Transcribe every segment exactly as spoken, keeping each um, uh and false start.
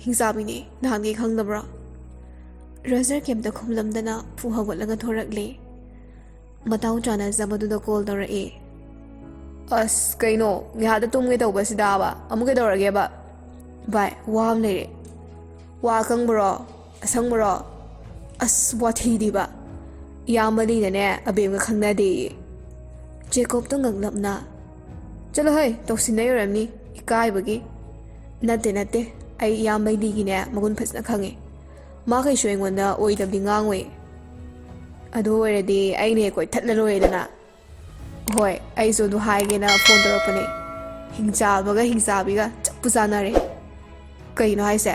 "ꯍꯤꯡꯆꯥꯕꯤꯅꯦ, ꯅꯍꯥꯟꯒꯩ ꯈꯪꯗꯕ꯭ꯔꯣ?" ꯔꯣꯖꯔ ꯀꯩꯝꯇ ꯈꯨꯝꯂꯝꯗꯅ ꯐꯨ ꯍꯧꯒꯠꯂꯒ ꯊꯣꯔꯛꯂꯦ꯫ ꯃꯇꯥꯎ ꯆꯥꯅꯖꯕꯗꯨꯗ ꯀꯣꯜ ꯇꯧꯔꯛꯑꯦ꯫ "ꯑꯁ, ꯀꯩꯅꯣ, ꯉꯥꯏꯍꯥꯛꯇ ꯇꯨꯝꯒꯦ ꯇꯧꯕꯁꯤꯗꯥꯕ, ꯑꯃꯨꯛ ꯀꯩꯗꯧꯔꯒꯦꯕ?" "ꯚꯥꯏ, ꯋꯥ ꯑꯃ ꯂꯩꯔꯦ꯫" "ꯋꯥ ꯑꯀꯪꯕꯔꯣ? ꯑꯁꯪꯕꯔꯣ?" "ꯑꯁ, ꯋꯥꯊꯤꯗꯤꯕ꯫ ꯏꯌꯥꯝꯕ ꯂꯤꯅꯅꯦ ꯑꯕꯦꯝꯒ ꯈꯪꯅꯗꯦꯌꯦ꯫" ꯖꯦꯀꯣꯕꯇꯣ ꯉꯛꯂꯞꯅ, "ꯆꯠꯂꯣꯍꯦ, ꯇꯧꯁꯤꯟꯅꯩ ꯑꯣꯏꯔꯝꯅꯤ, ꯏꯀꯥꯏꯕꯒꯤ꯫" "ꯅꯠꯇꯦ, ꯅꯠꯇꯦ, ꯑꯩ ꯏꯌꯥꯝꯕ ꯂꯤꯒꯤꯅꯦ ꯃꯒꯨꯟ ꯐꯖꯅ ꯈꯪꯉꯦ꯫ ꯃꯥ ꯀꯩꯁꯨ ꯑꯩꯉꯣꯟꯗ ꯑꯣꯏꯗꯕꯗꯤ ꯉꯥꯡꯉꯣꯏ꯫ ꯑꯗꯨ ꯑꯣꯏꯔꯗꯤ ꯑꯩꯅ ꯍꯦꯛ ꯀꯣꯏꯊꯠꯂ ꯂꯣꯏꯔꯦꯗꯅ꯫" "ꯍꯣꯏ, ꯑꯩꯁꯨ ꯑꯗꯨ ꯍꯥꯏꯒꯦꯅ ꯐꯣꯟ ꯇꯧꯔꯛꯄꯅꯦ꯫ ꯍꯤꯡꯆꯥꯕꯒ ꯍꯤꯡꯆꯥꯕꯤꯒ ꯆꯞꯄꯨ ꯆꯥꯅꯔꯦ꯫" "ꯀꯩꯅꯣ ꯍꯥꯏꯁꯦ?"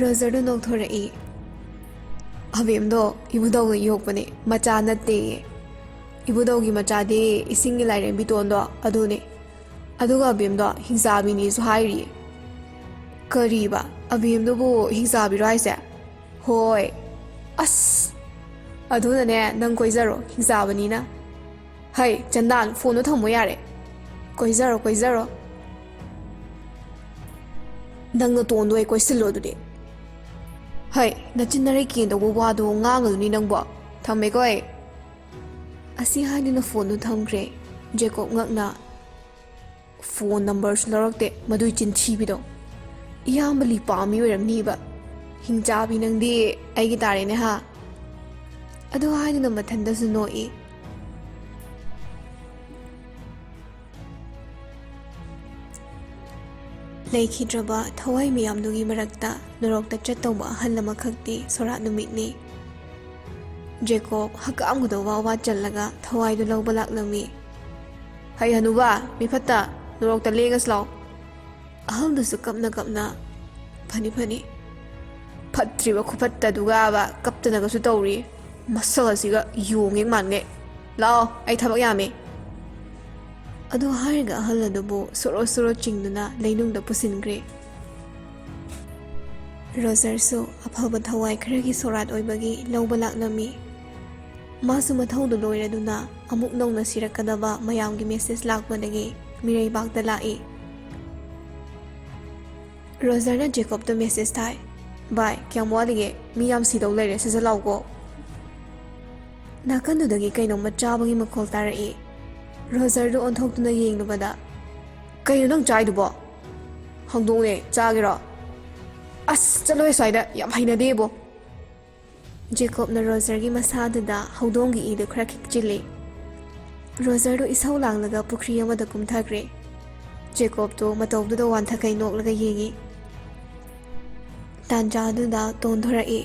ꯔꯣꯖꯔꯗꯣ ꯅꯣꯛꯊꯣꯔꯛꯏ꯫ "ꯑꯕꯦꯝꯗꯣ ꯏꯕꯨꯙꯧꯅ ꯌꯣꯛꯄꯅꯦ, ꯃꯆꯥ ꯅꯠꯇꯦꯌꯦ꯫ ꯏꯕꯨꯙꯧꯒꯤ ꯃꯆꯥꯗꯤ ꯏꯁꯤꯡꯒꯤ ꯂꯥꯏꯔꯦꯝꯕꯤ ꯇꯣꯟꯗꯣ ꯑꯗꯨꯅꯦ꯫ ꯑꯗꯨꯒ ꯑꯕꯦꯝꯗꯣ ꯍꯤꯡꯆꯥꯕꯤꯅꯦꯁꯨ ꯍꯥꯏꯔꯤꯌꯦ꯫" "ꯀꯔꯤꯕ? ꯑꯕꯦꯝꯗꯨꯕꯨ ꯍꯤꯡꯆꯥꯕꯤꯔꯣ ꯍꯥꯏꯁꯦ?" "ꯍꯣꯏ꯫" "ꯑꯁ! ꯑꯗꯨꯅꯅꯦ, ꯅꯪ ꯀꯣꯏꯖꯔꯣ, ꯍꯤꯡꯆꯥꯕꯅꯤꯅ꯫" "ꯍꯩ, ꯆꯟꯗꯥꯟ, ꯐꯣꯟꯗꯣ ꯊꯝꯃꯣ ꯌꯥꯔꯦ꯫" "ꯀꯣꯏꯖꯔꯣ, ꯀꯣꯏꯖꯔꯣ꯫ ꯅꯪ ꯅꯇꯣꯟꯗꯣ ꯍꯦꯛ ꯀꯣꯏꯁꯤꯜꯂꯣ ꯑꯗꯨꯗꯤ꯫" "ꯍꯩ, ꯅꯆꯤꯟ ꯅꯔꯩ ꯀꯦꯟꯗꯧꯕ ꯋꯥꯗꯣ ꯉꯥꯡꯒꯅꯨꯅꯦ ꯅꯪꯕꯣ꯫ ꯊꯝꯃꯦꯀꯣ ꯑꯩ꯫" ꯑꯁꯤ ꯍꯥꯏꯗꯨꯅ ꯐꯣꯟꯗꯨ ꯊꯝꯈ꯭ꯔꯦ꯫ ꯖꯦꯀꯣꯕ ꯉꯛꯅ ꯐꯣꯟ ꯅꯝꯕꯔꯁꯨ ꯂꯧꯔꯛꯇꯦ, ꯃꯗꯨꯏ ꯆꯤꯟꯊꯤꯕꯤꯗꯣ꯫ "ꯏꯌꯥꯝꯕ ꯂꯤ ꯄꯥꯝꯃꯤ ꯑꯣꯏꯔꯝꯅꯤꯕ꯫ ꯍꯤꯡꯆꯥꯕꯤ, ꯅꯪꯗꯤ ꯑꯩꯒꯤ ꯇꯥꯔꯦꯅꯦ ꯍꯥ?" ꯑꯗꯨ ꯍꯥꯏꯗꯨꯅ ꯃꯊꯟꯇꯁꯨ ꯅꯣꯛꯏ꯫ ꯂꯩꯈꯤꯗ꯭ꯔꯕ ꯊꯋꯥꯏ ꯃꯌꯥꯝꯗꯨꯒꯤ ꯃꯔꯛꯇ ꯅꯣꯔꯣꯛꯇ ꯆꯠꯇꯧꯕ ꯑꯍꯜ ꯑꯃꯈꯛꯇꯤ ꯁꯣꯔꯥꯠ ꯅꯨꯃꯤꯠꯅꯤ꯫ ꯖꯦꯀꯣꯕ ꯍꯛꯀꯥꯝꯒꯗꯣ ꯋꯥ ꯋꯥ ꯆꯜꯂꯒ ꯊꯋꯥꯏꯗꯨ ꯂꯧꯕ ꯂꯥꯛꯂꯝꯃꯤ꯫ "ꯍꯩ ꯍꯅꯨꯕ, ꯃꯤ ꯐꯠꯇ, ꯅꯣꯔꯣꯛꯇ ꯂꯦꯡꯉꯁꯤ ꯂꯥꯎ꯫" ꯑꯍꯜꯗꯨꯁꯨ ꯀꯞꯅ ꯀꯞꯅ, "ꯐꯅꯤ, ꯐꯅꯤ꯫" "ꯐꯠꯇ꯭ꯔꯤꯕ ꯈꯨꯐꯠꯇꯗꯨꯒꯕ ꯀꯞꯇꯅꯒꯁꯨ ꯇꯧꯔꯤ꯫ ꯃꯁꯛ ꯑꯁꯤꯒ ꯌꯣꯡ ꯍꯦꯛ ꯃꯥꯟꯒꯩ꯫ ꯂꯥꯛꯑꯣ, ꯑꯩ ꯊꯕꯛ ꯌꯥꯝꯃꯤ꯫" ꯑꯗꯨ ꯍꯥꯏꯔꯒ ꯑꯍꯜ ꯑꯗꯨꯕꯨ ꯁꯣꯔꯣ ꯁꯣꯔꯣ ꯆꯤꯡꯗꯨꯅ ꯂꯩꯅꯨꯡꯗ ꯄꯨꯁꯤꯟꯈ꯭ꯔꯦ꯫ ꯔꯣꯖꯔꯁꯨ ꯑꯐꯕ ꯊꯋꯥꯏ ꯈꯔꯒꯤ ꯁꯣꯔꯥꯠ ꯑꯣꯏꯕꯒꯤ ꯂꯧꯕ ꯂꯥꯛꯂꯝꯃꯤ꯫ ꯃꯥꯁꯨ ꯃꯊꯧꯗꯨ ꯂꯣꯏꯔꯗꯨꯅ ꯑꯃꯨꯛ ꯅꯧꯅ ꯁꯤꯔꯛꯀꯗꯕ ꯃꯌꯥꯝꯒꯤ ꯃꯦꯁꯦꯖ ꯂꯥꯛꯄꯗꯒꯤ ꯃꯤꯔꯩꯕꯥꯛꯇ ꯂꯥꯛꯏ꯫ ꯔꯣꯖꯔꯅ ꯖꯦꯀꯣꯕꯇ ꯃꯦꯁꯦꯖ ꯊꯥꯏ꯫ "ꯚꯥꯏ, ꯀꯌꯥꯝ ꯋꯥꯠꯂꯤꯒꯦ? ꯃꯤ ꯌꯥꯝ ꯁꯤꯗꯧ ꯂꯩꯔꯦ, ꯁꯠ ꯁꯠ ꯂꯥꯎꯀꯣ꯫" ꯅꯥꯀꯟꯗꯨꯗꯒꯤ ꯀꯩꯅꯣꯝꯃ ꯆꯥꯕꯒꯤ ꯃꯈꯣꯜ ꯇꯥꯔꯛꯏ꯫ ꯔꯣꯖꯔꯗꯨ ꯑꯣꯟꯊꯣꯛꯇꯨꯅ ꯌꯦꯡꯂꯨꯕꯗ, "ꯀꯩꯅꯣ ꯅꯪ ꯆꯥꯏꯗꯨꯕꯣ? ꯍꯧꯗꯣꯡꯅꯦ, ꯆꯥꯒꯦꯔꯣ?" "ꯑꯁ, ꯆꯠꯂꯣꯍꯦ ꯁ꯭ꯋꯥꯏꯗ, ꯌꯥꯝ ꯍꯩꯅꯗꯦꯕꯣ꯫" ꯖꯦꯀꯣꯕꯅ ꯔꯣꯖꯔꯒꯤ ꯃꯁꯥꯗꯨꯗ ꯍꯧꯗꯣꯡꯒꯤ ꯏꯗꯨ ꯈꯔ ꯈꯤꯛꯆꯤꯜꯂꯤ꯫ ꯔꯣꯖꯔꯗꯨ ꯏꯁꯧ ꯂꯥꯡꯂꯒ ꯄꯨꯈ꯭ꯔꯤ ꯑꯃꯗ ꯀꯨꯝꯊꯈ꯭ꯔꯦ꯫ ꯖꯦꯀꯣꯕꯇꯨ ꯃꯇꯧꯗꯨꯗ ꯋꯥꯟꯊ ꯀꯩ ꯅꯣꯛꯂꯒ ꯌꯦꯡꯉꯤ꯫ ꯇꯥꯟꯖꯥꯗꯨꯗ ꯇꯣꯟ ꯊꯣꯔꯛꯏ꯫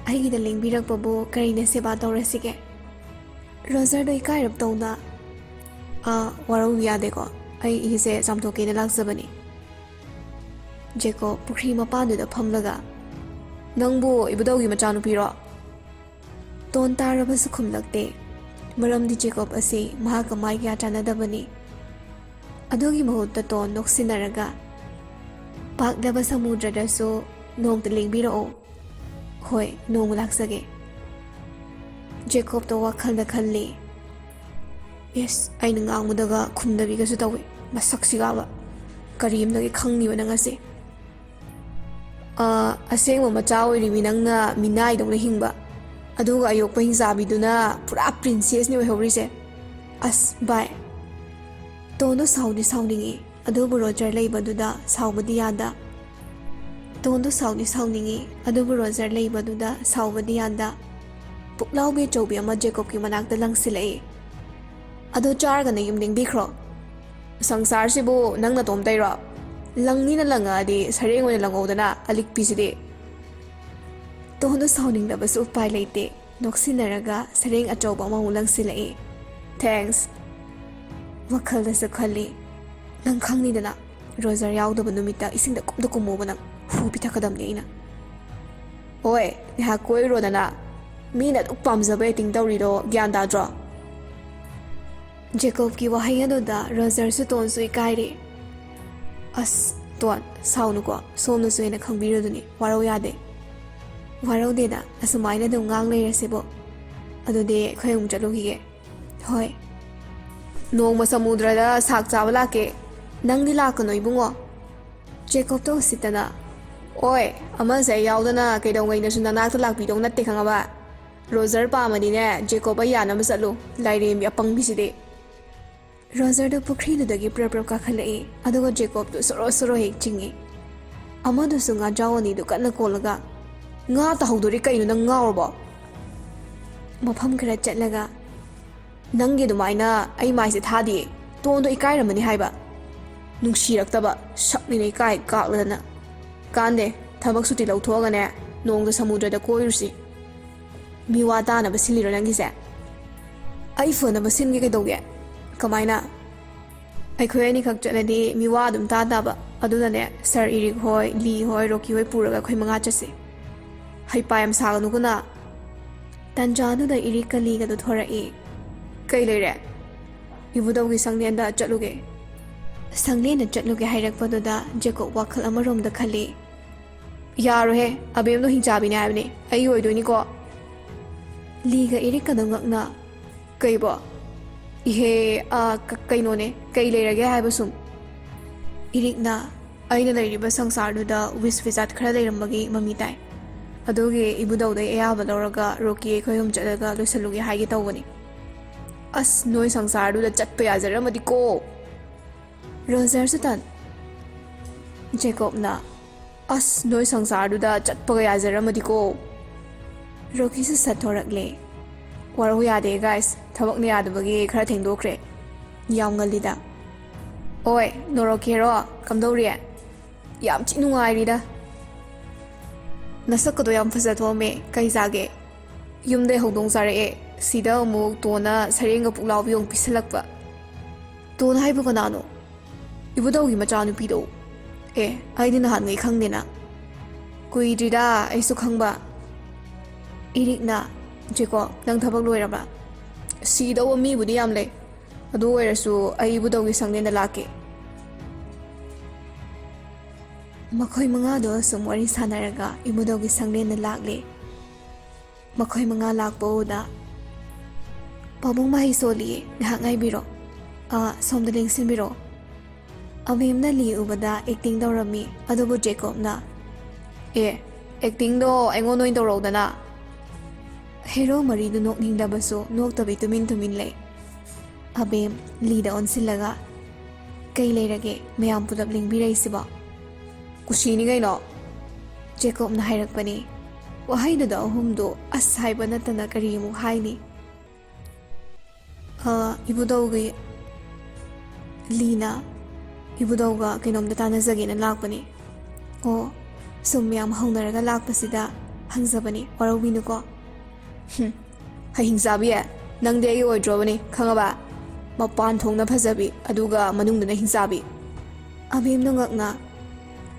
"ꯑꯩꯒꯤꯗ ꯂꯦꯡꯕꯤꯔꯛꯄꯕꯨ ꯀꯔꯤꯅ ꯁꯦꯕꯥ ꯇꯧꯔꯁꯤꯒꯦ?" ꯔꯣꯖꯔꯗꯣ ꯏꯀꯥꯏꯔꯞ ꯇꯧꯅ, "ꯑꯥ, ꯋꯥꯔꯧ ꯌꯥꯗꯦꯀꯣ, ꯑꯩ ꯏꯁꯦ ꯆꯥꯝꯊꯣꯛꯀꯦꯅ ꯂꯥꯛꯆꯕꯅꯤ꯫" ꯖꯦꯀꯣꯕ ꯄꯨꯈ꯭ꯔꯤ ꯃꯄꯥꯟꯗꯨꯗ ꯐꯝꯂꯒ, "ꯅꯪꯕꯨ ꯏꯕꯨꯙꯧꯒꯤ ꯃꯆꯥꯅꯨꯄꯤꯔꯣ?" ꯇꯣꯟ ꯇꯥꯔꯕꯁꯨ ꯈꯨꯝꯂꯛꯇꯦ, ꯃꯔꯝꯗꯤ ꯖꯦꯀꯣꯕ ꯑꯁꯤ ꯃꯍꯥꯛꯀ ꯃꯥꯏ ꯀꯌꯥ ꯆꯥꯟꯅꯗꯕꯅꯤ꯫ ꯑꯗꯨꯒꯤ ꯃꯍꯨꯠꯇ ꯇꯣꯟ ꯅꯣꯛꯁꯤꯟꯅꯔꯒ, "ꯄꯥꯛꯂꯕ ꯁꯃꯨꯗ꯭ꯔꯗꯁꯨ ꯅꯣꯡꯇ ꯂꯦꯡꯕꯤꯔꯛꯑꯣ꯫ ꯍꯣꯏ, ꯅꯣꯡꯃ ꯂꯥꯛꯆꯒꯦ꯫" ꯖꯦꯀꯣꯕꯇꯣ ꯋꯥꯈꯜꯗ ꯈꯜꯂꯤ, "ꯏꯁ, ꯑꯩꯅ ꯉꯥꯡꯕꯗꯒ ꯈꯨꯝꯗꯕꯤꯒꯁꯨ ꯇꯧꯏ, ꯃꯁꯛꯁꯤꯒꯕ꯫ ꯀꯔꯤ ꯑꯃꯗꯒꯤ ꯈꯪꯉꯤꯕ ꯅꯪ ꯑꯁꯦ? ꯑꯥ, ꯑꯁꯦꯡꯕ ꯃꯆꯥ ꯑꯣꯏꯔꯤꯕꯤ ꯅꯪꯅ ꯃꯤꯅꯥꯏꯗꯧꯅ ꯍꯤꯡꯕ, ꯑꯗꯨꯒ ꯑꯌꯣꯛꯄ ꯍꯤꯡꯆꯥꯕꯤꯗꯨꯅ ꯄꯨꯔꯥ ꯄ꯭ꯔꯤꯟꯁꯦꯁꯅꯤ ꯑꯣꯏꯍꯧꯔꯤꯁꯦ꯫ ꯑꯁ, ꯚꯥꯏ, ꯇꯣꯟꯗꯣ ꯁꯥꯎꯗꯤ ꯁꯥꯎꯅꯤꯡꯉꯤ, ꯑꯗꯨꯕꯨ ꯔꯣꯖꯔ ꯂꯩꯕꯗꯨꯗ ꯁꯥꯎꯕꯗꯤ ꯌꯥꯗ꯫ ꯇꯣꯟꯗꯣ ꯁꯥꯎꯗꯤ ꯁꯥꯎꯅꯤꯡꯉꯤ, ꯑꯗꯨꯕꯨ ꯔꯣꯖꯔ ꯂꯩꯕꯗꯨꯗ ꯁꯥꯎꯕꯗꯤ ꯌꯥꯗ꯫ ꯄꯨꯛꯂꯥꯎꯕꯤ ꯑꯆꯧꯕꯤ ꯑꯃ ꯖꯦꯀꯣꯕꯀꯤ ꯃꯅꯥꯛꯇ ꯂꯪꯁꯤꯜꯂꯛꯏ꯫ "ꯑꯗꯣ ꯆꯥꯔꯒ ꯅꯌꯨꯝ ꯅꯤꯡꯕꯤꯈ꯭ꯔꯣ꯫ ꯁꯪꯁꯥꯔꯁꯤꯕꯨ ꯅꯪ ꯅꯇꯣꯝꯇꯩꯔꯣ? ꯂꯪꯅꯤꯅ ꯂꯪꯉꯛꯑꯗꯤ ꯁꯔꯦꯡ ꯑꯣꯏꯅ ꯂꯪꯉꯧꯗꯅ, ꯑꯂꯤꯛꯄꯤꯁꯤꯗꯤ꯫" ꯇꯣꯟꯗꯣ ꯁꯥꯎꯅꯤꯡꯗꯕꯁꯨ ꯎꯄꯥꯏ ꯂꯩꯇꯦ꯫ ꯅꯣꯛꯁꯤꯟꯅꯔꯒ ꯁꯔꯦꯡ ꯑꯆꯧꯕ ꯑꯃꯃꯨꯛ ꯂꯪꯁꯤꯜꯂꯛꯏ꯫ "Thanks꯫" ꯋꯥꯈꯜꯗꯁꯨ ꯈꯜꯂꯤ, "ꯅꯪ ꯈꯪꯅꯤꯗꯅ, ꯔꯣꯖꯔ ꯌꯥꯎꯗꯕ ꯅꯨꯃꯤꯠꯇ ꯏꯁꯤꯡꯗ ꯀꯨꯝꯗ ꯀꯨꯝꯃꯣꯕ ꯅꯪ, ꯍꯨ ꯄꯤꯊꯛꯀꯗꯕꯅꯤ ꯑꯩꯅ꯫" "ꯑꯣꯏ, ꯉꯥꯏꯍꯥꯛ ꯀꯣꯏꯔꯨꯔꯣꯗꯅ꯫ ꯃꯤꯅ ꯑꯗꯨꯛ ꯄꯥꯝꯖꯕ acting ꯇꯧꯔꯤꯗꯣ ꯒ꯭ꯌꯥꯟ ꯇꯥꯗ꯭ꯔꯣ?" ꯖꯦꯀꯣꯕꯀꯤ ꯋꯥꯍꯩ ꯑꯗꯨꯗ ꯔꯣꯖꯔꯁꯨ ꯇꯣꯟꯁꯨ ꯏꯀꯥꯏꯔꯦ꯫ "ꯑꯁ, ꯇꯣꯟ, ꯁꯥꯎꯅꯨꯀꯣ, ꯁꯣꯝꯅꯁꯨ ꯍꯦꯟꯅ ꯈꯪꯕꯤꯔꯗꯨꯅꯤ, ꯋꯥꯔꯧ ꯌꯥꯗꯦ꯫" "ꯋꯥꯔꯧꯗꯦꯗ, ꯑꯁꯨꯃꯥꯏꯅ ꯑꯗꯨꯝ ꯉꯥꯡ ꯂꯩꯔꯁꯤꯕꯣ꯫ ꯑꯗꯨꯗꯤ ꯑꯩꯈꯣꯏ ꯑꯃꯨꯛ ꯆꯠꯂꯨꯈꯤꯒꯦ꯫" "ꯍꯣꯏ꯫" "ꯅꯣꯡꯃ ꯁꯃꯨꯗ꯭ꯔꯗ ꯁꯥꯛ ꯆꯥꯕ ꯂꯥꯛꯀꯦ꯫ ꯅꯪꯗꯤ ꯂꯥꯛꯀꯅꯣ ꯏꯕꯨꯡꯉꯣ꯫" ꯖꯦꯀꯣꯕꯇꯣ ꯎꯁꯤꯠꯇꯅ, "ꯑꯣꯏ, ꯑꯃꯁꯦ ꯌꯥꯎꯗꯅ ꯀꯩꯗꯧꯉꯩꯗꯁꯨ ꯅꯅꯥꯛꯇ ꯂꯥꯛꯄꯤꯗꯧ ꯅꯠꯇꯦ, ꯈꯪꯉꯕ? ꯔꯣꯖꯔ ꯄꯥꯝꯃꯗꯤꯅꯦ, ꯖꯦꯀꯣꯕ ꯑꯩ ꯌꯥꯅꯕ ꯆꯠꯂꯨ, ꯂꯥꯏꯔꯦꯝꯕꯤ ꯑꯄꯪꯕꯤꯁꯤꯗꯤ!" ꯔꯣꯖꯔꯗꯣ ꯄꯨꯈ꯭ꯔꯤꯗꯨꯗꯒꯤ ꯄ꯭ꯔꯞ ꯄ꯭ꯔꯞ ꯀꯥꯈꯠꯂꯛꯏ, ꯑꯗꯨꯒ ꯖꯦꯀꯣꯕꯇꯣ ꯁꯣꯔꯣ ꯁꯣꯔꯣ ꯍꯦꯛ ꯆꯤꯡꯏ꯫ ꯑꯃꯗꯨꯁꯨ ꯉꯥꯖꯥꯎ ꯑꯅꯤꯗꯨ ꯀꯟꯅ ꯀꯣꯜꯂꯒ, "ꯉꯥ ꯇꯥꯍꯧꯗꯣꯔꯤ ꯀꯩꯅꯣ, ꯅꯪ ꯉꯥꯎꯔꯕꯣ?" ꯃꯐꯝ ꯈꯔ ꯆꯠꯂꯒ, "ꯅꯪꯒꯤ ꯑꯗꯨꯃꯥꯏꯅ ꯑꯩ ꯃꯥꯏꯁꯦ ꯊꯥꯗꯤꯌꯦ, ꯇꯣꯟꯗꯣ ꯏꯀꯥꯏꯔꯝꯃꯅꯤ ꯍꯥꯏꯕ꯫ ꯅꯨꯡꯁꯤꯔꯛꯇꯕ ꯁꯛꯅꯤꯅ ꯏꯀꯥꯏ ꯀꯥꯛꯂꯗꯅ꯫ ꯀꯥꯟꯗꯦ, ꯊꯕꯛ ꯁꯨꯇꯤ ꯂꯧꯊꯣꯛꯑꯒꯅꯦ, ꯅꯣꯡꯗ ꯁꯃꯨꯗ꯭ꯔꯗ ꯀꯣꯏꯔꯨꯁꯤ꯫ ꯃꯤꯋꯥ ꯇꯥꯅꯕ ꯁꯤꯜꯂꯤꯔꯣ ꯅꯪꯒꯤꯁꯦ? ꯑꯩ ꯐꯅꯕ ꯁꯤꯟꯒꯦ ꯀꯩꯗꯧꯒꯦ? ꯀꯃꯥꯏꯅ?" "ꯑꯩꯈꯣꯏ ꯑꯅꯤꯈꯛ ꯆꯠꯂꯗꯤ ꯃꯤꯋꯥ ꯑꯗꯨꯝ ꯇꯥ ꯇꯥꯕ꯫ ꯑꯗꯨꯅꯅꯦ, ꯁꯥꯔ ꯏꯔꯤꯛ ꯍꯣꯏ, ꯂꯤ ꯍꯣꯏ, ꯔꯣꯀꯤ ꯍꯣꯏ ꯄꯨꯔꯒ ꯑꯩꯈꯣꯏ ꯃꯉꯥ ꯆꯠꯁꯦ꯫ ꯍꯩꯄꯥ ꯌꯥꯝ ꯁꯥꯒꯅꯨꯀꯣ ꯅꯪ꯫" ꯇꯟꯖꯥꯗꯨꯗ ꯏꯔꯤꯛꯀ ꯂꯤꯒꯗꯨ ꯊꯣꯔꯛꯏ꯫ "ꯀꯩ ꯂꯩꯔꯦ?" "ꯏꯕꯨꯙꯧꯒꯤ ꯁꯪꯂꯦꯟꯗ ꯆꯠꯂꯨꯒꯦ꯫" ꯁꯪꯂꯦꯟꯗ ꯆꯠꯂꯨꯒꯦ ꯍꯥꯏꯔꯛꯄꯗꯨꯗ ꯖꯦꯀꯣꯕ ꯋꯥꯈꯜ ꯑꯃꯔꯣꯝꯗ ꯈꯜꯂꯤ꯫ "ꯌꯥꯔꯣꯏꯍꯦ, ꯑꯕꯦꯝꯗꯣ ꯍꯤꯡꯆꯥꯕꯤꯅꯦ ꯍꯥꯏꯕꯅꯦ, ꯑꯩ ꯑꯣꯏꯗꯣꯏꯅꯤꯀꯣ꯫" ꯂꯤꯒ ꯏꯔꯤꯛꯀꯗꯣ ꯉꯛꯅ, "ꯀꯩꯕꯣ? ꯏꯍꯦ, ꯑ, ꯀ-, ꯀꯩꯅꯣꯅꯦ, ꯀꯩ ꯂꯩꯔꯒꯦ ꯍꯥꯏꯕ ꯁꯨꯝ?" ꯏꯔꯤꯛꯅ, "ꯑꯩꯅ ꯂꯩꯔꯤꯕ ꯁꯪꯁꯥꯔꯗꯨꯗ ꯋꯤꯁ ꯋꯤꯖꯥꯠ ꯈꯔ ꯂꯩꯔꯝꯕꯒꯤ ꯃꯃꯤ ꯇꯥꯏ꯫ ꯑꯗꯨꯒꯤ ꯏꯕꯨꯙꯧꯗꯩ ꯑꯌꯥꯕ ꯂꯧꯔꯒ ꯔꯣꯀꯤ ꯑꯩꯈꯣꯏ ꯑꯍꯨꯝ ꯆꯠꯂꯒ ꯂꯣꯏꯁꯜꯂꯨꯒꯦ ꯍꯥꯏꯒꯦ ꯇꯧꯕꯅꯤ꯫" "ꯑꯁ, ꯅꯣꯏ ꯁꯪꯁꯥꯔꯗꯨꯗ ꯆꯠꯄ ꯌꯥꯖꯔꯝꯃꯗꯤꯀꯣ!" ꯔꯣꯖꯔꯁꯨ ꯇꯟ꯫ ꯖꯦꯀꯣꯕꯅ, "ꯑꯁ, ꯅꯣꯏ ꯁꯪꯁꯥꯔꯗꯨꯗ ꯆꯠꯄꯒ ꯌꯥꯖꯔꯝꯃꯗꯤꯀꯣ!" ꯔꯣꯀꯤꯁꯨ ꯁꯠꯊꯣꯔꯛꯂꯦ꯫ "ꯋꯥꯔꯧ ꯌꯥꯗꯦ, ꯒꯥꯏꯁ꯫ ꯊꯕꯛꯅ ꯌꯥꯗꯕꯒꯤ ꯈꯔ ꯊꯦꯡꯗꯣꯛꯈ꯭ꯔꯦ꯫ ꯌꯥꯝ ꯉꯜꯂꯤꯗ꯫" "ꯑꯣꯏ, ꯅꯣꯔꯣꯛꯀꯤ ꯍꯦꯔꯣ, ꯀꯝꯗꯧꯔꯤ?" "ꯌꯥꯝ ꯊꯤ ꯅꯨꯡꯉꯥꯏꯔꯤꯗ꯫" "ꯅꯁꯛꯀꯗꯣ ꯌꯥꯝ ꯐꯖꯊꯣꯛꯑꯝꯃꯦ꯫ ꯀꯩ ꯆꯥꯒꯦ?" "ꯌꯨꯝꯗꯩ ꯍꯧꯗꯣꯡ ꯆꯥꯔꯛꯑꯦ꯫ ꯁꯤꯗ ꯑꯃꯨꯛ ꯇꯣꯟꯅ ꯁꯔꯦꯡꯒ ꯄꯨꯛꯂꯥꯎꯕꯤ ꯑꯃꯨꯛ ꯄꯤꯁꯜꯂꯛꯄ꯫" "ꯇꯣꯟ ꯍꯥꯏꯕꯨ ꯀꯅꯥꯅꯣ?" "ꯏꯕꯨꯙꯧꯒꯤ ꯃꯆꯥꯅꯨꯄꯤꯗꯣ꯫" "ꯑꯦ, ꯑꯩꯗꯤ ꯅꯍꯥꯟꯉꯩ ꯈꯪꯗꯦꯅ꯫" "ꯀꯨꯏꯗ꯭ꯔꯤꯗ ꯑꯩꯁꯨ ꯈꯪꯕ꯫" ꯏꯔꯤꯛꯅ, "ꯖꯦꯀꯣ, ꯅꯪ ꯊꯕꯛ ꯂꯣꯏꯔꯕ?" "ꯁꯤꯗꯧꯕ ꯃꯤꯕꯨꯗꯤ ꯌꯥꯝ ꯂꯩ꯫ ꯑꯗꯨ ꯑꯣꯏꯔꯁꯨ ꯑꯩ ꯏꯕꯨꯙꯧꯒꯤ ꯁꯪꯂꯦꯟꯗ ꯂꯥꯛꯀꯦ꯫" ꯃꯈꯣꯏ ꯃꯉꯥꯗꯣ ꯁꯨꯝ ꯋꯥꯔꯤ ꯁꯥꯟꯅꯔꯒ ꯏꯕꯨꯙꯧꯒꯤ ꯁꯪꯂꯦꯟꯗ ꯂꯥꯛꯂꯦ꯫ ꯃꯈꯣꯏ ꯃꯉꯥ ꯂꯥꯛꯄ ꯎꯕꯗ, "ꯄꯥꯕꯨꯡ ꯃꯍꯩ ꯁꯣꯜꯂꯤꯌꯦ, ꯉꯥꯏꯍꯥꯛ ꯉꯥꯏꯕꯤꯔꯣ꯫ ꯑꯥ, ꯁꯣꯝꯗ ꯂꯦꯡꯁꯤꯟꯕꯤꯔꯣ꯫" ꯑꯕꯦꯝꯅ ꯂꯤ ꯎꯕꯗ ꯑꯦꯛꯇꯤꯡ ꯇꯧꯔꯝꯃꯤ꯫ ꯑꯗꯨꯕꯨ ꯖꯦꯀꯣꯕꯅ, "ꯑꯦ, ꯑꯦꯛꯇꯤꯡꯗꯣ ꯑꯩꯉꯣꯟꯗ ꯑꯣꯏꯅ ꯇꯧꯔꯛꯎꯗꯅ"꯫ ꯍꯦꯔꯣ ꯃꯔꯤꯗꯨ ꯅꯣꯛꯅꯤꯡꯗꯕꯁꯨ ꯅꯣꯛꯇꯕꯤ ꯇꯨꯃꯤꯟ ꯇꯨꯃꯤꯟ ꯂꯩ꯫ ꯑꯕꯦꯝ ꯂꯤꯗ ꯑꯣꯟꯁꯤꯜꯂꯒ, "ꯀꯩ ꯂꯩꯔꯒꯦ ꯃꯌꯥꯝ ꯄꯨꯂꯞ ꯂꯦꯡꯕꯤꯔꯛꯏꯁꯤꯕꯣ?" "ꯀꯨꯁꯤꯅꯤ ꯀꯩꯅꯣ"꯫ ꯖꯦꯀꯣꯕꯅ ꯍꯥꯏꯔꯛꯄꯅꯤ꯫ ꯋꯥꯍꯩꯗꯨꯗ ꯑꯍꯨꯝꯗꯨ ꯑꯁ ꯍꯥꯏꯕ ꯅꯠꯇꯅ ꯀꯔꯤ ꯑꯃꯨꯛ ꯍꯥꯏꯅꯤ? "ꯑ, ꯏꯕꯨꯙꯧꯒꯤ"꯫ ꯂꯤꯅ, "ꯏꯕꯨꯙꯧꯒ ꯀꯩꯅꯣꯝꯇ ꯇꯥꯟꯅꯖꯒꯦꯅ ꯂꯥꯛꯄꯅꯤ"꯫ "ꯑꯣ, ꯁꯨꯝ ꯃꯌꯥꯝ ꯍꯧꯅꯔꯒ ꯂꯥꯛꯄꯁꯤꯗ ꯍꯪꯖꯕꯅꯤ, ꯋꯥꯔꯧꯕꯤꯅꯨꯀꯣ"꯫ "ꯍꯨꯝ, ꯍꯩꯍꯤꯡ ꯆꯥꯕꯤ, ꯅꯪꯗꯤ ꯑꯩꯒꯤ ꯑꯣꯏꯗ꯭ꯔꯣꯕꯅꯤ, ꯈꯪꯉꯕ? ꯃꯄꯥꯟ ꯊꯣꯡꯅ ꯐꯖꯕꯤ, ꯑꯗꯨꯒ ꯃꯅꯨꯡꯗꯅ ꯍꯤꯡꯆꯥꯕꯤ"꯫ ꯑꯕꯦꯝꯅ ꯉꯛꯅ,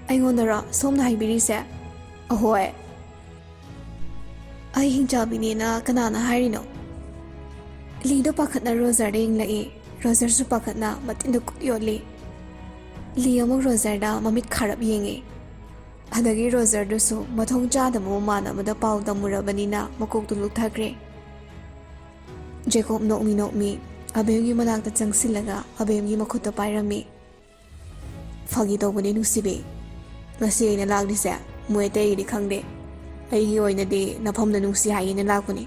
"ꯑꯩꯉꯣꯟꯗꯔꯣ ꯁꯣꯝꯅ ꯍꯥꯏꯕꯤꯔꯤꯁꯦ?" "ꯑꯍꯣꯏ"꯫ "ꯑꯩ ꯍꯤꯡꯆꯥꯕꯤꯅꯦꯅ ꯀꯅꯥꯅ ꯍꯥꯏꯔꯤꯅꯣ?" ꯂꯤꯗꯣ ꯄꯥꯈꯠꯅ ꯔꯣꯖꯔꯗ ꯌꯦꯡꯂꯛꯏ꯫ ꯔꯣꯖꯔꯁꯨ ꯄꯥꯈꯠꯅ ꯃꯇꯤꯟꯗ ꯈꯨꯠ ꯌꯣꯠꯂꯤ꯫ ꯂꯤ ꯑꯃꯨꯛ ꯔꯣꯖꯔꯗ ꯃꯃꯤꯠ ꯈꯥꯔꯞ ꯌꯦꯡꯉꯤ꯫ ꯑꯗꯒꯤ ꯔꯣꯖꯔꯗꯨꯁꯨ ꯃꯊꯣꯡ ꯆꯥꯗꯕ ꯃꯃꯥꯟꯅꯕꯗ ꯄꯥꯎ ꯇꯝꯃꯨꯔꯕꯅꯤꯅ ꯃꯀꯣꯛꯇꯨ ꯂꯨꯞꯊꯈ꯭ꯔꯦ꯫ ꯖꯦꯀꯣꯕ ꯅꯣꯛꯃꯤ ꯅꯣꯛꯃꯤ ꯑꯕꯦꯝꯒꯤ ꯃꯅꯥꯛꯇ ꯆꯪꯁꯤꯜꯂꯒ ꯑꯕꯦꯝꯒꯤ ꯃꯈꯨꯠꯇ ꯄꯥꯏꯔꯝꯃꯤ꯫ "ꯐꯥꯒꯤ ꯇꯧꯕꯅꯦ ꯅꯨꯡꯁꯤꯕꯤ꯫ ꯉꯁꯤ ꯑꯩꯅ ꯂꯥꯛꯂꯤꯁꯦ ꯃꯣꯏ ꯑꯇꯩꯒꯤꯗꯤ ꯈꯪꯗꯦ꯫ ꯑꯩꯒꯤ ꯑꯣꯏꯅꯗꯤ ꯅꯐꯝꯗ ꯅꯨꯡꯁꯤ ꯍꯥꯏꯒꯦꯅ ꯂꯥꯛꯄꯅꯤ꯫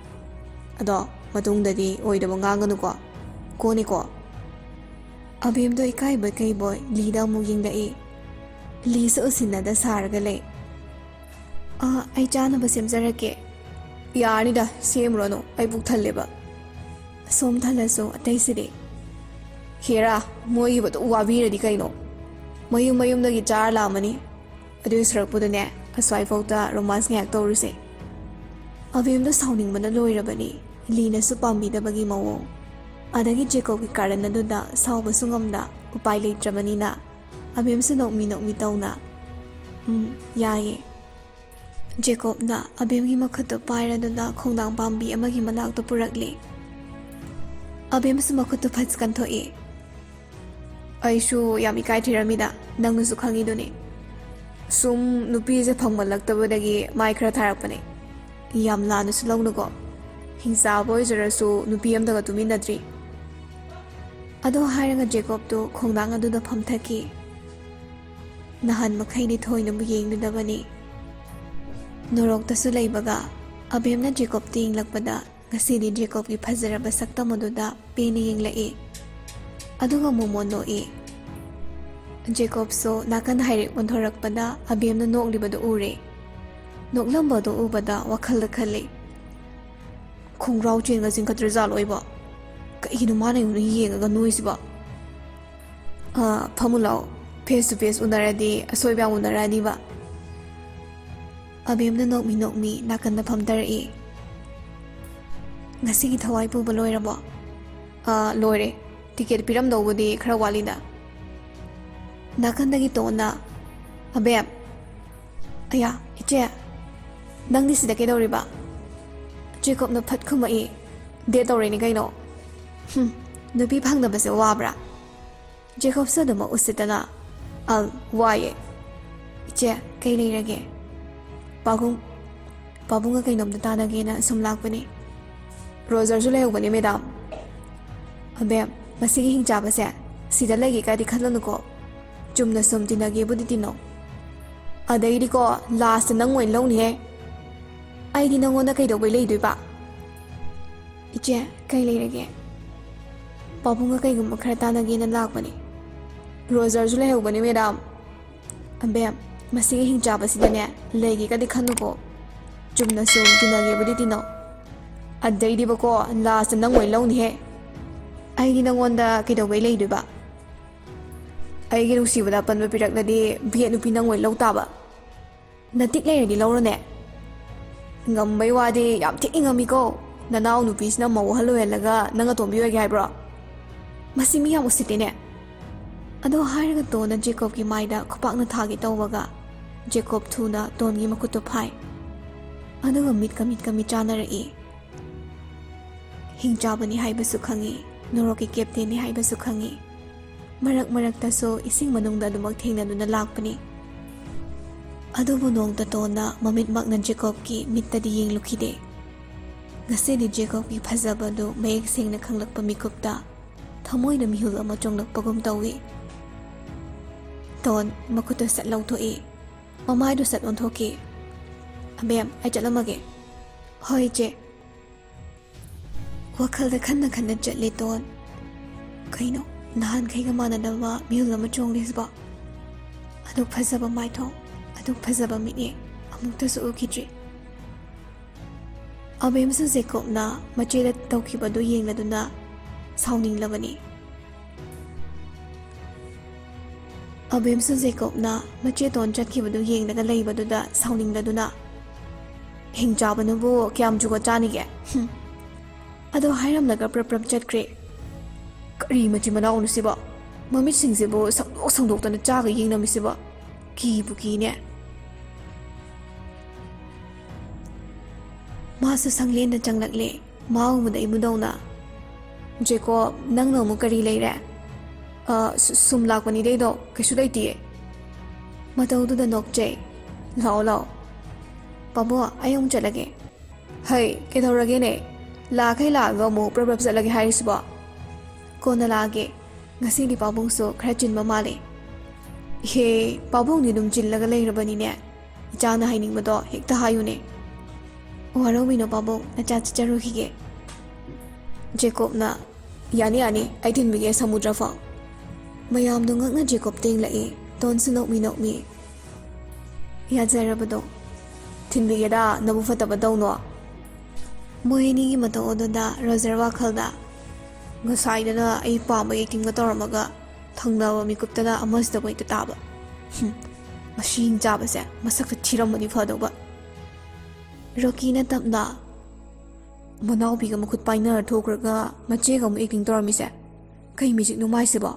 ꯑꯗꯣ ꯃꯇꯨꯡꯗꯗꯤ ꯑꯣꯏꯗꯕ ꯉꯥꯡꯒꯅꯨꯀꯣ꯫ ꯀꯣꯅꯤꯀꯣ"꯫ ꯑꯕꯦꯝꯗꯣ ꯏꯀꯥꯏꯕꯣꯏ ꯀꯩꯕꯣꯏ ꯂꯤꯗ ꯑꯃꯨꯛ ꯌꯦꯡꯂꯛꯏ꯫ ꯂꯤꯁꯨ ꯎꯁꯤꯟꯅꯗ ꯁꯥꯔꯒ ꯂꯩ꯫ "ꯑꯥ, ꯑꯩ ꯆꯥꯅꯕ ꯁꯦꯝꯖꯔꯛꯀꯦ"꯫ "ꯌꯥꯔꯅꯤꯗ, ꯁꯦꯝꯃꯨꯔꯅꯨ, ꯑꯩ ꯄꯨꯛ ꯊꯜꯂꯦꯕ"꯫ ꯁꯣꯝ ꯊꯜꯂꯁꯨ ꯑꯇꯩꯁꯤꯗꯤ꯫ "ꯍꯦꯔꯥ, ꯃꯣꯏꯒꯤꯕꯨ ꯑꯗꯨꯛ ꯋꯥꯕꯤꯔꯗꯤ ꯀꯩꯅꯣ? ꯃꯌꯨꯝ ꯃꯌꯨꯝꯗꯒꯤ ꯆꯥꯔ ꯂꯥꯛꯑꯃꯅꯤ꯫ ꯑꯗꯨꯒꯤ ꯁꯔꯨꯛꯄꯨꯗꯅꯦ, ꯑꯁ꯭ꯋꯥꯏꯐꯥꯎꯗ ꯔꯣꯃꯥꯟꯁ ꯉꯥꯏꯍꯥꯛ ꯇꯧꯔꯨꯁꯦ"꯫ ꯑꯕꯦꯝꯗꯣ ꯁꯥꯎꯅꯤꯡꯕꯅ ꯂꯣꯏꯔꯕꯅꯤ, ꯂꯤꯅꯁꯨ ꯄꯥꯝꯕꯤꯗꯕꯒꯤ ꯃꯑꯣꯡ꯫ ꯑꯗꯒꯤ ꯖꯦꯀꯣꯕꯀꯤ ꯀꯥꯔꯟ ꯑꯗꯨꯗ ꯁꯥꯎꯕꯁꯨ ꯉꯝꯗ, ꯎꯄꯥꯏ ꯂꯩꯇ꯭ꯔꯕꯅꯤꯅ ꯑꯕꯦꯝꯁꯨ ꯅꯣꯛꯃꯤ ꯅꯣꯛꯃꯤ ꯇꯧꯅ, "ꯎꯝ, ꯌꯥꯏꯌꯦ"꯫ ꯖꯦꯀꯣꯕꯅ ꯑꯕꯦꯝꯒꯤ ꯃꯈꯨꯠꯇꯨ ꯄꯥꯏꯔꯗꯨꯅ ꯈꯣꯡꯅꯥꯡ ꯄꯥꯝꯕꯤ ꯑꯃꯒꯤ ꯃꯅꯥꯛꯇ ꯄꯨꯔꯛꯂꯤ꯫ ꯑꯕꯦꯝꯁꯨ ꯃꯈꯨꯠꯇꯨ ꯐꯠ ꯀꯟꯊꯣꯛꯏ꯫ "ꯑꯩꯁꯨ ꯌꯥꯝ ꯏꯀꯥꯏ ꯊꯤꯔꯝꯃꯤꯗ, ꯅꯪꯅꯁꯨ ꯈꯪꯉꯤꯗꯨꯅꯤ꯫ ꯁꯨꯝ ꯅꯨꯄꯤꯁꯦ ꯐꯪꯃꯜꯂꯛꯇꯕꯗꯒꯤ ꯃꯥꯏ ꯈꯔ ꯊꯥꯔꯛꯄꯅꯦ꯫ ꯌꯥꯝ ꯂꯥꯟꯅꯁꯨ ꯂꯧꯅꯨꯀꯣ꯫ ꯍꯤꯡꯆꯥꯕ ꯑꯣꯏꯖꯔꯁꯨ ꯅꯨꯄꯤ ꯑꯝꯇꯒ ꯇꯨꯃꯤꯟꯅꯗ꯭ꯔꯤ"꯫ ꯑꯗꯨ ꯍꯥꯏꯔꯒ ꯖꯦꯀꯣꯕꯇꯨ ꯈꯣꯡꯅꯥꯡ ꯑꯗꯨꯗ ꯐꯝꯊꯈꯤ꯫ ꯅꯍꯥꯟ ꯃꯈꯩꯗꯤ ꯊꯣꯏꯅꯕꯨ ꯌꯦꯡꯂꯨꯗꯕꯅꯤ꯫ ꯅꯣꯔꯣꯛꯇꯁꯨ ꯂꯩꯕꯒ ꯑꯕꯦꯝꯅ ꯖꯦꯀꯣꯕꯇ ꯌꯦꯡꯂꯛꯄꯗ ꯉꯁꯤꯗꯤ ꯖꯦꯀꯣꯕꯀꯤ ꯐꯖꯔꯕ ꯁꯛꯇꯝ ꯑꯗꯨꯗ ꯄꯦꯟꯅ ꯌꯦꯡꯂꯛꯏ꯫ ꯑꯗꯨꯒ ꯃꯣꯃꯣꯟ ꯅꯣꯛꯏ꯫ ꯖꯦꯀꯣꯕꯁꯨ ꯅꯥꯀꯟ ꯍꯥꯏꯔꯦꯛ ꯑꯣꯟꯊꯣꯔꯛꯄꯗ ꯑꯕꯦꯝꯅ ꯅꯣꯛꯂꯤꯕꯗꯨ ꯎꯔꯦ꯫ ꯅꯣꯛꯂꯝꯕꯗꯨ ꯎꯕꯗ ꯋꯥꯈꯜꯗ ꯈꯜꯂꯤ, "ꯈꯣꯡꯒ꯭ꯔꯥꯎ ꯆꯦꯟꯒ ꯆꯤꯡꯈꯠꯇ꯭ꯔꯖꯥꯠꯂꯣꯏꯕ? ꯀꯩꯒꯤꯅꯣ ꯃꯥꯅ ꯑꯩꯉꯣꯟꯗ ꯌꯦꯡꯉꯒ ꯅꯣꯏꯁꯤꯕꯣ?" "ꯑꯥ, ꯐꯝꯃꯨ ꯂꯥꯛꯑꯣ꯫ Face to face ꯎꯅꯔꯗꯤ ꯑꯁꯣꯏꯕ ꯌꯥꯝ ꯎꯅꯔꯛꯑꯅꯤꯕ꯫" ꯑꯕꯦꯝꯅ ꯅꯣꯛꯃꯤ ꯅꯣꯛꯃꯤ ꯅꯥꯀꯟꯗ ꯐꯝꯊꯔꯛꯏ꯫ "ꯉꯁꯤꯒꯤ ꯊꯋꯥꯏ ꯄꯨꯕ ꯂꯣꯏꯔꯕꯣ?" "ꯑꯥ, ꯂꯣꯏꯔꯦ꯫ ꯇꯤꯀꯦꯠ ꯄꯤꯔꯝꯗꯧꯕꯗꯤ ꯈꯔ ꯋꯥꯠꯂꯤꯗ꯫" ꯅꯥꯀꯟꯗꯒꯤ ꯇꯣꯟꯅ, "ꯑꯕꯦꯝ!" "ꯑꯌꯥ, ꯏꯆꯦ, ꯅꯪꯗꯤ ꯁꯤꯗ ꯀꯩꯗꯧꯔꯤꯕ?" ꯖꯦꯀꯣꯕꯅ ꯐꯠ ꯈꯨꯝꯃꯛꯏ, "Date ꯇꯧꯔꯤꯅꯤ ꯀꯩꯅꯣ꯫" "ꯍꯨꯝ, ꯅꯨꯄꯤ ꯐꯪꯗꯕꯁꯦ ꯋꯥꯕ꯭ꯔꯥ?" ꯖꯦꯀꯣꯕꯁꯨ ꯑꯗꯨꯃꯛ ꯎꯁꯤꯠꯇꯅ, "ꯑꯜ, ꯋꯥꯏꯌꯦ꯫" "ꯏꯆꯦ, ꯀꯩ ꯂꯩꯔꯒꯦ?" "ꯄꯥꯕꯨꯡ, ꯄꯥꯕꯨꯡꯒ ꯀꯩꯅꯣꯝꯇ ꯇꯥꯟꯅꯒꯦꯅ ꯁꯨꯝ ꯂꯥꯛꯄꯅꯤ꯫" "ꯔꯣꯖꯔꯁꯨ ꯂꯩꯍꯧꯕꯅꯤ, ꯃꯦꯗꯥꯝ꯫" "ꯑꯕꯦꯝ, ꯃꯁꯤꯒꯤ ꯍꯤꯡꯆꯥꯕꯁꯦ ꯁꯤꯗ ꯂꯩꯒꯦ ꯀꯥꯏꯗꯤ ꯈꯜꯂꯅꯨꯀꯣ꯫ ꯆꯨꯝꯅ ꯁꯨꯝ ꯇꯤꯟꯅꯒꯦꯕꯨꯗꯤ ꯇꯤꯟꯅꯧ꯫ ꯑꯗꯩꯗꯤꯀꯣ, last ꯅꯪ ꯑꯣꯏꯅ ꯂꯧꯅꯤꯍꯦ꯫ ꯑꯩꯗꯤ ꯅꯪꯉꯣꯟꯗ ꯀꯩꯗꯧꯕꯩ ꯂꯩꯗꯣꯏꯕ?" "ꯏꯆꯦ, ꯀꯩ ꯂꯩꯔꯒꯦ?" "ꯄꯥꯕꯨꯡꯒ ꯀꯩꯒꯨꯝꯕ ꯈꯔ ꯇꯥꯟꯅꯒꯦꯅ ꯂꯥꯛꯄꯅꯤ꯫" "ꯔꯣꯖꯔꯁꯨ ꯂꯩꯍꯧꯕꯅꯤ, ꯃꯦꯗꯥꯝ꯫" "ꯑꯕꯦꯝ, ꯃꯁꯤꯒꯤ ꯍꯤꯡꯆꯥꯕꯁꯤꯗꯅꯦ ꯂꯩꯒꯦꯒꯗꯤ ꯈꯟꯅꯨꯀꯣ꯫ ꯆꯨꯝꯅ ꯁꯨꯝ ꯇꯤꯟꯅꯒꯦꯕꯨꯗꯤ ꯇꯤꯟꯅꯧ꯫ ꯑꯗꯩꯗꯤꯕꯀꯣ, last ꯅꯪ ꯑꯣꯏꯅ ꯂꯧꯅꯤꯍꯦ꯫ ꯑꯩꯗꯤ ꯅꯪꯉꯣꯟꯗ ꯀꯩꯗꯧꯕꯩ ꯂꯩꯗꯣꯏꯕ? ꯑꯩꯒꯤ ꯅꯨꯡꯁꯤꯕꯗ ꯑꯄꯟꯕ ꯄꯤꯔꯛꯂꯗꯤ ꯚꯦꯠ ꯅꯨꯄꯤ ꯅꯪ ꯑꯣꯏꯅ ꯂꯧ ꯇꯥꯕ꯫ ꯅꯇꯤꯛ ꯂꯩꯔꯗꯤ ꯂꯧꯔꯣꯅꯦ꯫" "ꯉꯝꯕꯩ ꯋꯥꯗꯤ ꯌꯥꯝ ꯊꯤ ꯉꯝꯃꯤꯀꯣ꯫ ꯅꯅꯥꯎ ꯅꯨꯄꯤꯁꯤꯅ ꯃꯧ ꯑꯍꯜ ꯑꯣꯏꯍꯜꯂꯒ ꯅꯪ ꯑꯇꯣꯝꯕꯤ ꯑꯣꯏꯒꯦ ꯍꯥꯏꯕ꯭ꯔꯣ? ꯃꯁꯤ ꯃꯤ ꯌꯥꯝ ꯎꯁꯤꯠꯇꯦꯅꯦ꯫" ꯑꯗꯣ ꯍꯥꯏꯔꯒ ꯇꯣꯟꯅ ꯖꯦꯀꯣꯕꯀꯤ ꯃꯥꯏꯗ ꯈꯨꯄꯥꯛꯅ ꯊꯥꯒꯦ ꯇꯧꯕꯒ, ꯖꯦꯀꯣꯕ ꯊꯨꯅ ꯇꯣꯟꯒꯤ ꯃꯈꯨꯠꯇꯨ ꯐꯥꯏ꯫ ꯑꯗꯨꯒ ꯃꯤꯠꯀ ꯃꯤꯠꯀ ꯃꯤꯠ ꯆꯥꯟꯅꯔꯛꯏ꯫ ꯍꯤꯡꯆꯥꯕꯅꯤ ꯍꯥꯏꯕꯁꯨ ꯈꯪꯉꯤ, ꯅꯣꯔꯣꯛꯀꯤ ꯀꯦꯞꯇꯦꯟꯅꯤ ꯍꯥꯏꯕꯁꯨ ꯈꯪꯉꯤ꯫ ꯃꯔꯛ ꯃꯔꯛꯇꯁꯨ ꯏꯁꯤꯡ ꯃꯅꯨꯡꯗ ꯑꯗꯨꯃꯛ ꯊꯦꯡꯅꯗꯨꯅ ꯂꯥꯛꯄꯅꯤ꯫ ꯑꯗꯨꯕꯨ ꯅꯣꯡꯇ ꯇꯣꯟꯅ ꯃꯃꯤꯠꯃꯛꯅ ꯖꯦꯀꯣꯕꯀꯤ ꯃꯤꯠꯇꯗꯤ ꯌꯦꯡꯂꯨꯈꯤꯗꯦ꯫ ꯉꯁꯤꯗꯤ ꯖꯦꯀꯣꯕꯀꯤ ꯐꯖꯕꯗꯨ ꯃꯌꯦꯛ ꯁꯦꯡꯅ ꯈꯪꯂꯛꯄ ꯃꯤꯀꯨꯞꯇ, ꯊꯃꯣꯏꯅ ꯃꯤꯍꯨꯜ ꯑꯃ ꯆꯣꯡꯂꯛꯄꯒꯨꯝ ꯇꯧꯏ꯫ ꯇꯣꯟ ꯃꯈꯨꯠꯇꯨ ꯁꯠ ꯂꯧꯊꯣꯛꯏ꯫ ꯃꯃꯥꯏꯗꯨ ꯁꯠ ꯑꯣꯟꯊꯣꯛꯈꯤ꯫ "ꯑꯕꯦꯝ, ꯑꯩ ꯆꯠꯂꯝꯃꯒꯦ꯫" "ꯍꯣꯏ, ꯏꯆꯦ꯫" ꯋꯥꯈꯜꯗ ꯈꯟꯅ ꯈꯟꯅ ꯆꯠꯂꯦ ꯇꯣꯟ꯫ ꯀꯩꯅꯣ, ꯅꯍꯥꯟꯈꯩꯒ ꯃꯥꯟꯅꯗꯕ ꯃꯤꯍꯨꯜ ꯑꯃ ꯆꯣꯡꯂꯤꯁꯤꯕꯣ? ꯑꯗꯨꯛ ꯐꯖꯕ ꯃꯥꯏꯊꯣꯡ, ꯑꯗꯨꯛ ꯐꯖꯕ ꯃꯤꯠꯌꯦꯡ ꯑꯃꯨꯛꯇꯁꯨ ꯎꯈꯤꯗ꯭ꯔꯤ꯫ ꯑꯕꯦꯝꯁꯨ ꯖꯦꯀꯣꯕꯅ ꯃꯆꯦꯗ ꯇꯧꯈꯤꯕꯗꯨ ꯌꯦꯡꯂꯗꯨꯅ ꯁꯥꯎꯅꯤꯡꯂꯕꯅꯤ꯫ ꯑꯕꯦꯝꯁꯨ ꯖꯦꯀꯣꯕꯅ ꯃꯆꯦ ꯇꯣꯟ ꯆꯠꯈꯤꯕꯗꯨ ꯌꯦꯡꯂꯒ ꯂꯩꯕꯗꯨꯗ ꯁꯥꯎꯅꯤꯡꯂꯗꯨꯅ, "ꯍꯤꯡꯆꯥꯕꯅꯕꯨ ꯀꯌꯥꯝ ꯖꯨꯒꯣꯠ ꯆꯥꯅꯤꯒꯦ? ꯍꯨꯝ꯫" ꯑꯗꯣ ꯍꯥꯏꯔꯝꯂꯒ ꯄ꯭ꯔꯞ ꯄ꯭ꯔꯞ ꯆꯠꯈ꯭ꯔꯦ꯫ ꯀꯔꯤ ꯃꯆꯤꯟ ꯃꯅꯥꯎꯅꯣ ꯁꯤꯕꯣ? ꯃꯃꯤꯠꯁꯤꯡꯁꯤꯕꯨ ꯁꯪꯗꯣꯛ ꯁꯪꯗꯣꯛꯇꯅ ꯆꯥꯒ ꯌꯦꯡꯅꯝꯃꯤꯁꯤꯕꯣ? ꯀꯤꯕꯨ ꯀꯤꯅꯦ꯫ ꯃꯥꯁꯨ ꯁꯪꯂꯦꯟꯗ ꯆꯪꯂꯛꯂꯦ꯫ ꯃꯥ ꯎꯕꯗ ꯏꯕꯨꯙꯧꯅ, "ꯖꯦꯀꯣꯕ, ꯅꯪꯅ ꯑꯃꯨꯛ ꯀꯔꯤ ꯂꯩꯔꯦ?" "ꯑ, ꯁꯨ-, ꯁꯨꯝ ꯂꯥꯛꯄꯅꯤꯗ ꯑꯩꯗꯣ, ꯀꯩꯁꯨ ꯂꯩꯇꯤꯌꯦ꯫" ꯃꯇꯧꯗꯨꯗ ꯅꯣꯛꯆꯩ꯫ "ꯂꯥꯛꯑꯣ, ꯂꯥꯛꯑꯣ꯫ ꯄꯥꯕꯨꯡ, ꯑꯩ ꯑꯃꯨꯛ ꯆꯠꯂꯒꯦ꯫" "ꯍꯩ, ꯀꯩꯗꯧꯔꯒꯦꯅꯦ? ꯂꯥꯛꯈꯩ ꯂꯥꯛꯑꯒ ꯑꯃꯨꯛ ꯄ꯭ꯔꯞ ꯄ꯭ꯔꯞ ꯆꯠꯂꯒꯦ ꯍꯥꯏꯔꯤꯁꯤꯕꯣ?" "ꯀꯣꯟꯅ ꯂꯥꯛꯑꯒꯦ꯫ ꯉꯁꯤꯗꯤ ꯄꯥꯕꯨꯡꯁꯨ ꯈꯔ ꯆꯤꯟꯕ ꯃꯥꯜꯂꯦ꯫" "ꯏꯍꯦ, ꯄꯥꯕꯨꯡꯗꯤ ꯑꯗꯨꯝ ꯆꯤꯜꯂꯒ ꯂꯩꯔꯕꯅꯤꯅꯦ꯫ ꯏꯆꯥꯅ ꯍꯥꯏꯅꯤꯡꯕꯗꯣ ꯍꯦꯛꯇ ꯍꯥꯏꯌꯨꯅꯦ꯫" "ꯋꯥꯔꯧꯕꯤꯅꯣ ꯄꯥꯕꯨꯡ, ꯅꯆꯥ ꯆꯠꯆꯔꯨꯈꯤꯒꯦ꯫" ꯖꯦꯀꯣꯕꯅ, "ꯌꯥꯅꯤ, ꯌꯥꯅꯤ, ꯑꯩ ꯊꯤꯟꯕꯤꯒꯦ ꯁꯃꯨꯗ꯭ꯔ ꯐꯥꯎ꯫" ꯃꯌꯥꯝꯗꯣ ꯉꯛꯅ ꯖꯦꯀꯣꯕ ꯇꯦꯡꯂꯛꯏ꯫ ꯇꯣꯟꯁꯨ ꯅꯣꯛꯃꯤ ꯅꯣꯛꯃꯤ꯫ "ꯌꯥꯖꯔꯕꯗꯣ꯫ ꯊꯤꯟꯕꯤꯒꯦꯗ, ꯅꯕꯨꯛ ꯐꯠꯇꯕ ꯇꯧꯅꯣ꯫" ꯃꯣꯏ ꯑꯅꯤꯒꯤ ꯃꯇꯧ ꯑꯗꯨꯗ ꯔꯣꯖꯔ ꯋꯥꯈꯜꯗ, "ꯉꯁꯥꯏꯗꯅ ꯑꯩ ꯄꯥꯝꯕꯒꯤ ꯑꯦꯛꯇꯤꯡꯒ ꯇꯧꯔꯝꯃꯒ ꯊꯪꯅꯕ ꯃꯤꯀꯨꯞꯇꯅ ꯑꯃꯁꯤꯗꯕꯨ ꯍꯦꯛꯇ ꯇꯥꯕ꯫ ꯍꯨꯝ, ꯃꯁꯤ ꯍꯤꯡꯆꯥꯕꯁꯦ ꯃꯁꯛꯁꯦ ꯊꯤꯔꯝꯃꯗꯤ ꯐꯗꯧꯕ꯫" ꯔꯣꯀꯤꯅ ꯇꯞꯅ, "ꯃꯅꯥꯎꯄꯤꯒ ꯃꯈꯨꯠ ꯄꯥꯏꯅꯔ ꯊꯣꯛꯈ꯭ꯔꯒ ꯃꯆꯦꯒ ꯑꯃꯨꯛ ꯑꯦꯛꯇꯤꯡ ꯇꯧꯔꯝꯃꯤꯁꯦ ꯀꯩ ꯃꯦꯖꯤꯛꯅꯣ ꯃꯥꯏꯁꯤꯕꯣ?"